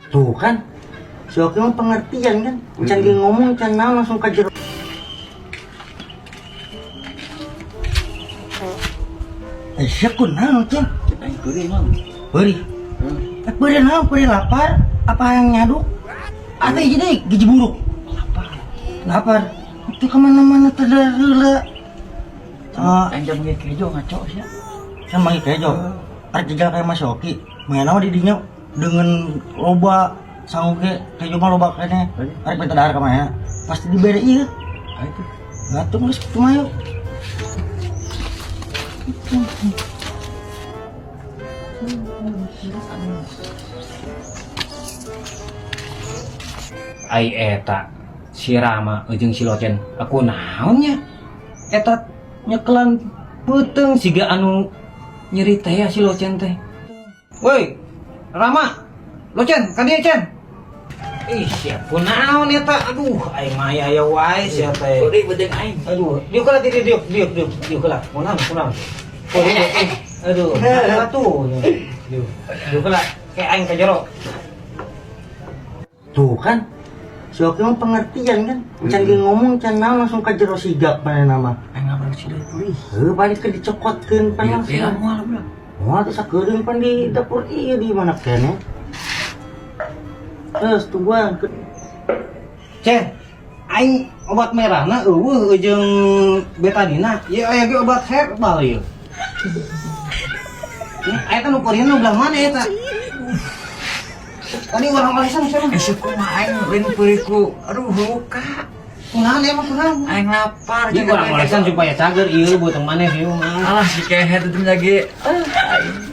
Tuh kan. Si Oki mah pengertian kan. Can ge ngomong can naon langsung ka jero. Eh, sia kunaon, Cen? Aing peurih, Mang. Peurih. Eh, peurih naon? Peurih lapar? Apa yang nyaduk? Atau jadi gizi buruk? Lapar. Lapar. Itu kemana-mana terheula. Ah, Aing jam kejo ngaco sia. Kan manggil kejo. Arek jejal kayak Mas Oki. Main nama di dinya dengan loba sangu ge kejo mah loba keneh. Arek minta dahar ka mana? Pasti dibere ieu. Ayo tuh. Ngatung geus kitu mah yuk. Ai eta si Rama jeung si Locen aku naonnya eta nyekelan peuteung siga anu nyeri teh ya si Locen teh. Woi, Rama, Locen, ka dieu Cen. Ih, sia kunaon eta? Aduh, aing mah aya aya wae sia teh. Peurih beuteung aing. Aduh, diuk heula diuk diuk diuk diuk diuk heula. Kunaon kunaon. Oh, diuk, eh. Aduh, nah, tuh. Diuk. Diuk heula, kayak aing ka jero. Tuh kan. Si Oki mah pengertian kan. Can ge ngomong can naon langsung ka jero sigap mana nama. Aing ngabrol si deui peurih. Heuh, balik ke dicokotkeun pan langsung. Iya, moal budak. Moal teh sakeudeung pan di dapur ieu di mana keneh. Terus tungguan. Cen, aing obat merahna eueuh jeung betadina. Ieu aya ge obat herbal ieu. Aya teh nu peurihna nu belah mana eta? Tadi orang olesan siapa? Eh, kumaha aing lain peurih ku. Aduh, luka. Kunaon emang kunaon? Aing lapar. Ieu urang olesan supaya cager ieu beuteung maneh ieu mah. Alah si kehet itu lagi. Ah, aing.